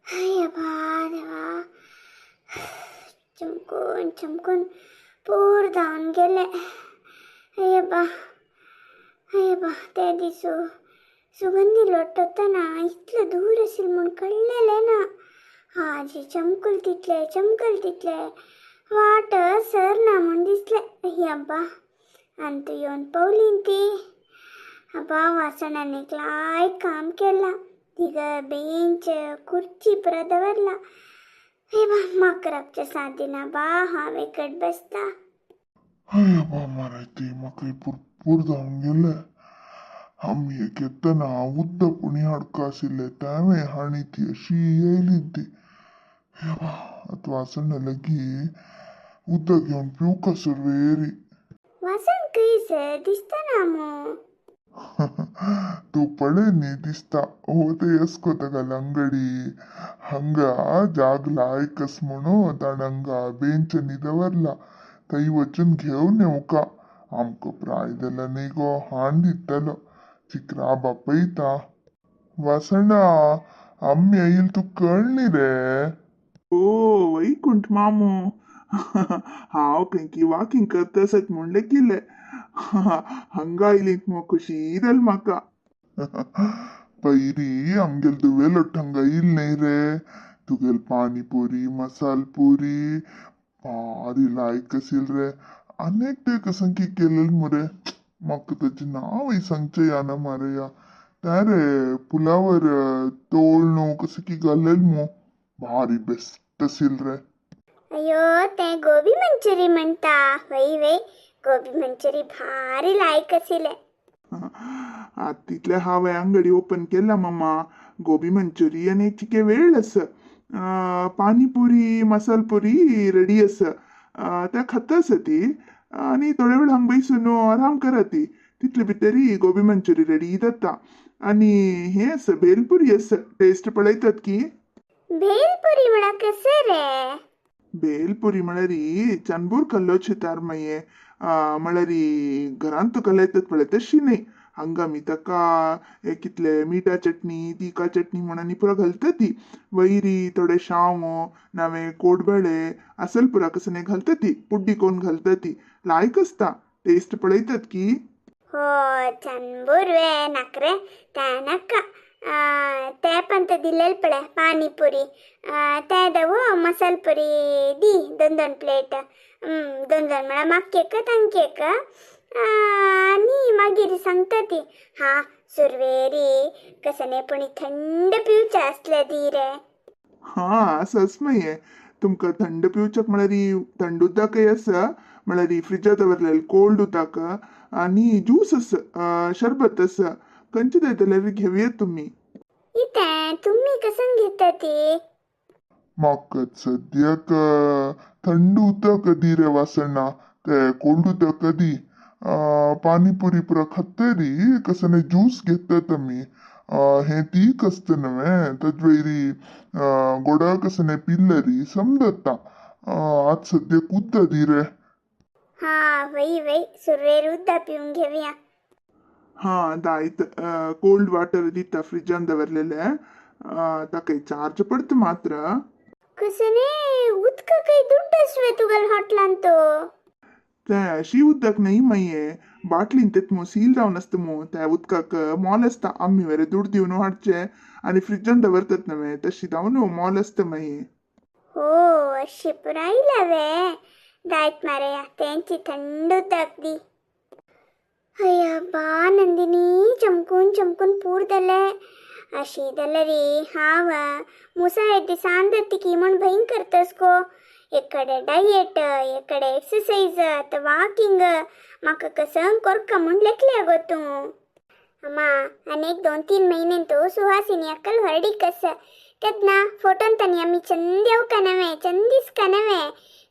अय्यबा देवा, चमकून चमकून पूर धांवन गेले. अय्यबा अय्यबा, ते दिसू सुगंधी लोटतना इतलो दूर असेल म्हूण कळ्ळेलें ना. आजी चमकल तितले चमकल तितले वाट सर ना म्हूण दिसलें. अय्यब्बा, अंतू येवन पावली ती. अब्बा, वासणान लायक काम केलां. तिग बेंच खुर्ची पुरा दवरला. हे बा, म्हाका राबचें साध्य ना बा, हांव एकट बसता. अय्यबा मारायती, म्हाका पुरपूर जावन गेले. आमी एक येतना उदक पुणी हाडका आशिल्लें, तेंवूय हाणी ती अशी येयली ती. हे बा, आतां वासण लगी उदक घेवन पिवका सुरवेरी. वासण खंयसर दिसता ना मू. तूं पळय न्ही, दिसता हो ते येसको ताका लंगडी. हांगा जाग लायकस म्हणून ताणें हांगा बेंच न्ही दवरला, थंय वचून घेवन येवका. आमकां प्राय जाल्यार न्ही गो हाण दितलो. चिक्रा बापयता. वासणा, आमी येईल तूं कळ न्ही रे. ओ वैकुंठ मामू, हांव खंयकी वॉकिंग करता आसत म्हूण लेखिल्लें. हांगा आयली मग खुशी जाली म्हाका. पयरी आमगेल दुवेलोट हांगा येयल न्ही रे, तुगेल पानीपुरी मसाल पुरी भारी लायक आशिल रे. आनी एकटें कसंकी केलेल मुरे, म्हाका ताचें नांवय सांगचें याना मारे. या तें रे पुलावर तोळ न्हू कसं की घाल्लेल मू, भारी बेस्ट आशिल रे. अय्यो, तें गोबी मंचुरी म्हणटा. वय वय, गोबी मंचुरी भारी लायक आशिल्लें. आतां तितले हांवें अंगडी ओपन केला मामा. गोबी मंचुरी आनी चिके वेळ आसा, पानीपुरी मसाल पुरी रेडी आसा. त्या खाता आसा ती आनी थोडे वेळ हांगा बैसून आराम करा ती. तितले भितरी गोबी मंचुरी रेडी जाता. आनी हें आसा, भेलपुरी आसा, टेस्ट पळयतात की. भेलपुरी म्हळ्यार कसं रे? भेलपुरी म्हळ्यार चनबूर कल्लोची तार मागीर. म्हळ्यार घरांत कलयतात पळय तशी न्ही. हांगा आमी ताका हे कितले मिठा चटणी तिखा चटणी म्हणून पुरो घालता ती. वयरी थोडे शाव नवे कोडबेळे असल पुरा कसं घालता ती, पुड्डी कोण घालता ती. लायक आसता, टेस्ट पळयतात की. हो, चनबूर वे नाक रे, तें नाका. ते पण ते दिलेले पळय पानीपुरी, ते दवो मसाल पुरी दी दोन दोन प्लेट. दोन दोन म्हळ्यार म्हाका एक तांकां एक. आनी मागीर सांगता ती. हा, सुरवेरी कसने पूण थंड पिवचें आसलें दी रे. हा, आसाच मागीर. तुमकां थंड पिवच्याक म्हळ्यार थंड उदकय आसा, म्हळ्यार फ्रिजांत दवरलेलें कोल्ड उदक, आनी ज्यूस आसा, शरबत आसा. खंयचें जाय जाल्यार घेवया तुमी. इतें तुमी कसन घेता ती? म्हाका सद्याक थंड उदक दी रे वासणा, ते कोल्ड उदक दी. पानीपुरी पुरा खातरी कसं ज्यूस घेतात आमी. हें तीख आसता न्हय, ताजे वयरी गोडा कसं पिल्लरी समजता. आज सद्याक उदक दी रे. हा वय वय, सुरवेर उदक पिवन घेवया. हा, दायत कोल्ड वॉटर दिता फ्रिजान दवरलेलें. ताका चार्ज पडटा मात्र. कसने उदकाकय दुड्ड आसवे तुगेल हॉटलांत? ते अशी उदक न्ही मागीर, बाटलीन तेत मू सील जावन आसता मू. त्या उदकाक मोल आसता. आमी वेरे दुड दिवन हाडचे आनी फ्रिजान दवरतात न्हय, तशी जावन मोल आसता मागीर. हो, अशी पुरायला वे. दायत मारया, तेंची थंड उदक दी. अय्या बा नंदिनी, चमकून चमकून पूर जालें. अशी जाल्यार हांव मुसा दिसान जाता म्हूण भंय करतस गो. एक कडेन डायट, एक कडेन एक्सरसाइज, आतां वॉकिंग, म्हाका कसं कोरका म्हूण लेखल्या गो तूं. अम्मा, आनी एक 2-3 महिने तो सुहासिनी अक्कल ಹೊರಡಿಕ್ आसा. तेन्ना फोटोन तांणी आमी चंद येवका नवे, चंद दिसका नवे.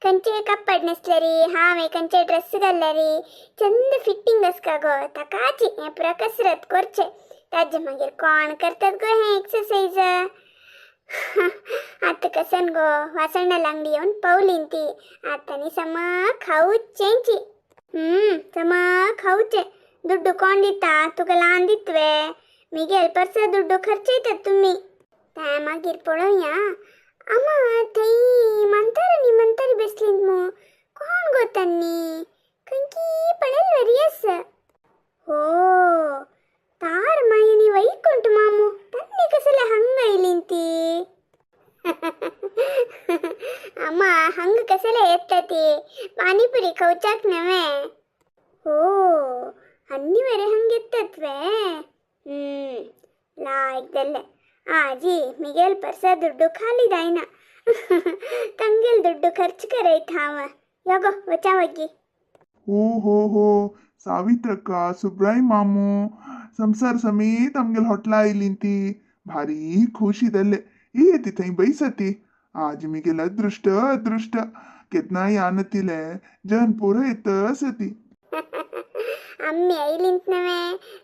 खंयचे कपड न्हेसलेरी हांवें, खंयचे ड्रेस घाल्ल्यारी चंद फिटींग आसका गो. ताकाची हें पुरा कसरत करचें. ताजे मागीर कोण करतात गो हें एक्सरसाइज? आतां कसन गो वासणाला अंगडी येवन पावलीन ती. आतां न्ही समा खावचेंची. समा खावचें. दुड्डू कोण दिता तुका? ल्हान दितवे मिगेल परसा दुड्डू खर्चयतात तुमी. तें मागीर पळोवया. आमा थंय मंतर आनी मंतर बेसलींत मू, कोण गो तन्नी? खंयकी पळयल वरी आसा. हो तार मायनी वैकुंठ मामू, तन्नी कसले हंग आयलीं ती? अम्मा हंग कसले येतती? पानीपुरी खावच्याक नव्हे? हो ಅನ್ನಿವರೆ ಹಂಗೆತ್ತತ್ವೆ. ಲಾಯ್ದಲ್ಲೇ ಆಜಿ ಮಿಗೆಲ್ ಪರ್ಸ ದುಡ್ಡು ಖಾಲಿದಾಯ್ನ, ತಂಗೆಲ್ ದುಡ್ಡು ಖರ್ಚು ಕರೈತ್ ಹಾವ. ಯಾಗೋ ವಚಾವಗ್ಗಿ. ಓ ಹೋ ಹೋ, ಸಾವಿತ್ರಕ್ಕ ಸುಬ್ರಾಯ್ ಮಾಮು ಸಂಸಾರ ಸಮೇತ ಆಮ್ಗೆಲ್ ಹೊಟ್ಲಾ ಇಲ್ಲಿಂತಿ, ಭಾರಿ ಖುಷಿದಲ್ಲೇ ಏತಿ ಥೈ ಬೈಸತಿ. आज मिगेल ಅದೃಷ್ಟ ಅದೃಷ್ಟ ಕೆತ್ನಾ ಯಾನತಿಲೆ ಜನ್ ಪೂರ ಎತ್ತ ಸತಿ. ಅಮ್ಮಿ ಐಲಿಂತ್ನವೇ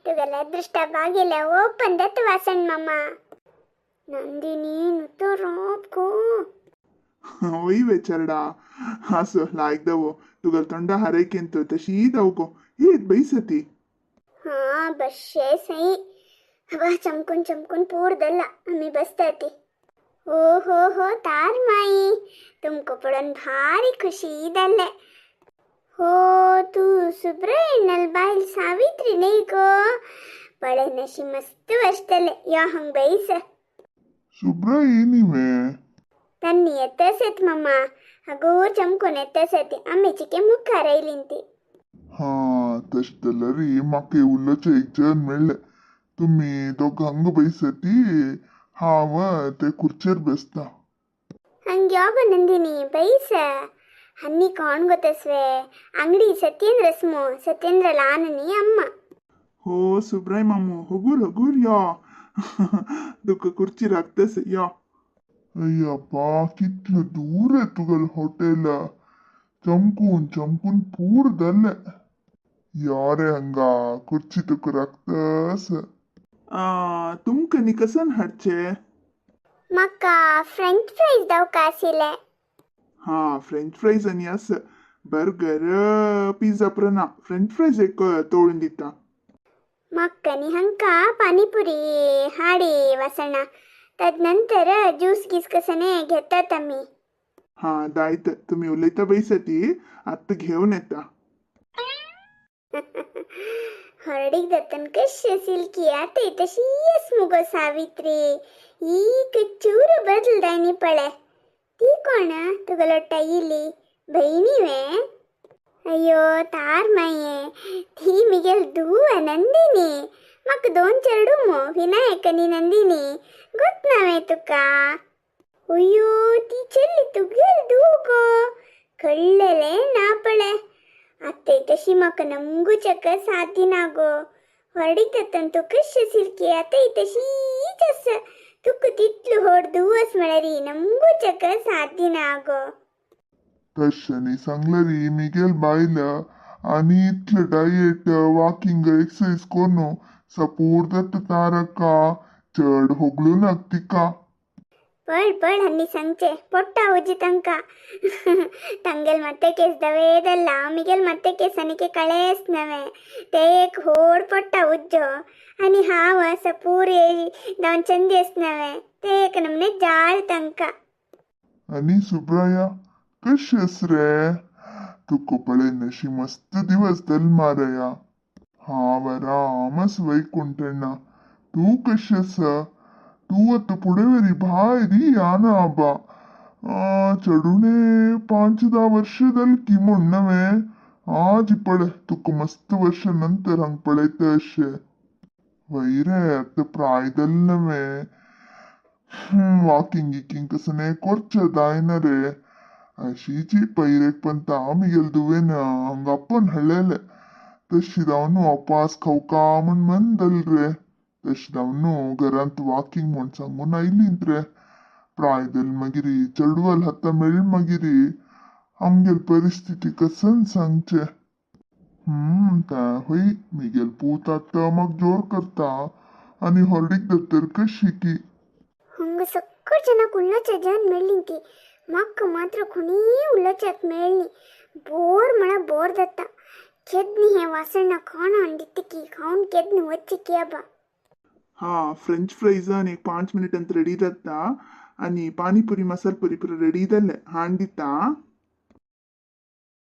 ತುಗಲ ಅದೃಷ್ಟ ಬಾಗಿಲ ಓಪನ್ ದತ್ತ ವಾಸಣ್ ಮಾಮ. ನಂದಿನಿ ನುತ್ತ ರಾಪ್ಕೋ. ಒಯ್ ಚರಡಾ ಹಾಸು ಲಾಯ್ದವು ತುಗಲ್ ತೊಂಡ ಹರೈಕೆಂತು ತಶೀದವುಗೋ ಏತ್ ಬೈಸತಿ. ಹಾ ಬಸ್ಸೇ ಸೈ ಅವ ಚಮ್ಕುನ್ ಚಮ್ಕುನ್ ಪೂರ್ದಲ್ಲ ಅಮ್ಮಿ ಬಸ್ತಾತಿ. ಓ ಹೋ ಹೋ ತಾರ್ ಮಾಯಿ, ತುಮಕು ಪಡೋನ್ ಭಾರಿ ಖುಷಿ ಇದಲ್ಲೇ. ಹೋ ತೂ ಸುಬ್ರಹ್ಮಣ್ಯಲ್ ಬಾಯಿಲ್ ಸಾವಿತ್ರಿ ನೇಗೋ ಪಳೆ ನಶಿ ಮಸ್ತ್ ವರ್ಷದಲ್ಲೇ ಯಾ ಹಂಗ್ ಬೈಸ. ಸುಬ್ರ ಏನಿವೆ? ತನ್ನಿ ಎತ್ತಸತ್ ಮಮ್ಮ, ಹಗೋ ಚಮ್ಕೊನ್ ಎತ್ತಸತಿ ಅಮ್ಮೆಚಿಕೆ ಮುಖ ರೈಲಿಂತಿ. ಹಾ तशें ರೀ म्हाका उलोवचें एक जन मेळ्ळें. तुमी दोग हांगा बैसती, हांव ते खुर्चेर बेसता. ಹಂಗೆ ಯಾಗೋ ನಂದಿನಿ ಬೈಸ. ಹನ್ನಿ ಕಾಣ್ ಗೊತ್ತಸ್ವೆ ಅಂಗಡಿ ಸತ್ಯೇಂದ್ರ ಸ್ಮೋ ಸತ್ಯೇಂದ್ರ ಲಾನನಿ ಅಮ್ಮ. ಹೋ ಸುಬ್ರಾಯ್ ಮಾಮು ಹೊಗುರ್ ಹೊಗುರ್ ಯಾ, ದುಕ್ಕ ಕುರ್ಚಿ ರಾಕ್ತಸ್ ಯಾ. ಅಯ್ಯಪ್ಪ ಕಿತ್ಲು ದೂರ ತುಗಲ್ ಹೋಟೆಲ್, ಚಮಕೂನ್ ಚಮಕೂನ್ ಪೂರ್ದಲ್ಲೇ. ಯಾರೇ ಹಂಗ ಕುರ್ಚಿ ತುಕ್ಕು ರಾಕ್ತಸ್. ತುಮ್ಕನಿ ಕಸನ್ ಹಡ್ಚೆ? ಮಕ್ಕ ಫ್ರೆಂಚ್ ಫ್ರೈಸ್ ದವ್ ಕಾಸಿಲೆ. ಹಾ ಫ್ರೆಂಚ್ ಫ್ರೈಸ್ ಅನ್ಯಾಸ್ ಬರ್ಗರ್ ಪಿಜ್ಜಾ ಪ್ರನ ಫ್ರೆಂಚ್ ಫ್ರೈಸ್ ಎಕ್ ತೋಳಿಂದಿತ್ತ. ಮಕ್ಕನಿ ಹಂಕ ಪಾನಿಪುರಿ ಹಾಡಿ ವಸಣ, ತದನಂತರ ಜ್ಯೂಸ್ ಗೀಸ್ ಕಸನೆ घेता तम्मी. हा दायत तुम्ही उलयता बैसती आत्ता घेऊन येता. ಹೊರಡಿಗೆ ದತ್ತನ್ ಕಶ ಸಿಲ್ಕಿ ಆತ ತಶೀ ಮುಗೋ ಸಾವಿತ್ರಿ, ಈಗ ಚೂರು ಬದಲ್ದಾಯ್ನಿ ಪಳೆ. ತೀ ಕೋಣ ತುಗಲೊಟ್ಟ ಇಲ್ಲಿ ಬೈನಿವೆ? ಅಯ್ಯೋ ತಾರ್ ಮಯ್ಯೆ, ತೀ ಮಿಗೆಲ್ ದೂವ ನಂದಿನಿ. ಮಕ್ ದೋನ್ ಚರಡುಮು ವಿನಾಯಕನಿ ನಂದಿನಿ ಗೊತ್ತನವೇ ತುಕ್ಕ? ಅಯ್ಯೋ ತೀ ಚೆಲ್ಲಿ ತುಗೆಲ್ ದೂಗೋ ಕಳ್ಳಲೆ ನಾಪಳೆ. ಅತ್ತೆ ತಶಿ ಮಕ್ಕ ನಮಗೂ ಚಕ್ಕ ಸಾಧ್ಯನಾಗೋ. ಹೊರಡಿತತ್ತಂತು ಕಶ ಸಿಲ್ಕಿ ಅತ್ತೆ ತಶೀ ಚಸ್ ತುಕ್ಕು ತಿತ್ಲು ಹೊಡ್ದು ಮಳರಿ ನಮಗೂ ಚಕ್ಕ ಸಾಧ್ಯನಾಗೋ. तशें सांगलें री मिगेल बायल आनी इतलें डायट वॉकिंग एक्सरसाइज करून सपूर जाता तारक्का, चड होगळू नाका तिका. पळ पळ हन्नी सांगचे ಪೊಟ್ಟ ಉಜ್ಜಿ ತನಕ ತಂಗೆಲ್ ಮತ್ತೆ ಕೇಸ್ ದವೇದಲ್ಲ ಮಿಗೆಲ್ ಮತ್ತೆ ಕೇಸ್ ಅನಿಕೆ ಕಳೇಸ್ನವೆ ತೇಕ್ ಹೋಡ್ ಪೊಟ್ಟ ಉಜ್ಜೋ అని ಹಾವ ಸಪೂರಿ ದಾನ್ ಚಂದೇಸ್ನವೆ ತೇಕ್ ನಮ್ನೆ ಜಾಳ್ ತನಕ. आनी सुब्राया कशें रे तुका पळय नशी मस्त दिवस दल मारया. हांव आरामस वैकुंठण्णा, तूं कशें आसा? तूं आतां फुडें वरी भायरी याना आबा. चडुणे 5-10 वर्ष जाली की म्हूण नवें. आज पळय तुका मस्त वर्ष नंतर हांगा पळयता अशें. वय रे आतां प्राय जालें नवें, वॉकिंग गिकींग कसलें करचें जायना रे. अशीची पैरेक पंता मिगेल दुवेन हांगा आपोवन हाडलेलें. तशें जावन उपास खावका म्हूण मन जालें रे. तशें जावन घरांत वॉकिंग म्हूण सांगून आयलींत रे. प्राय जालें मागीर चेडवाल हाता मेळ्ळें मागीर आमगेली परिस्थिती कसन सांगचें. तें हय मिगेल पूत आतां म्हाका जोर करता आनी हॉर्डीक दत्तर कशी की. ಹಂಗ ಸಕ್ಕರ್ ಜನ ಉಲ್ಲೋಚ ಜನ್ ಮೆಳ್ಳಿಂತಿ, ಮಕ್ಕ ಮಾತ್ರ ಕೊನೇ ಉಲ್ಲೋಚಕ್ ಮೇಳ್ನಿ. ಬೋರ್ ಮಳ ಬೋರ್ ದತ್ತ ಕೆದ್ನಿ ಹೇ ವಾಸಣ್ಣ ಕಾಣ ಅಂದಿತ್ತಿಕ್ಕಿ ಖೌನ್ ಕೆದ್ನಿ ಒಚ್ಚಿಕ್ಕಿ ಅಬ್ಬ. हा फ्रेंच फ्रायज आनी एक 5 मिनिटांत रेडी जाता आनी पानीपुरी मसाल पुरी पुरो रेडी जाले हाण दिता.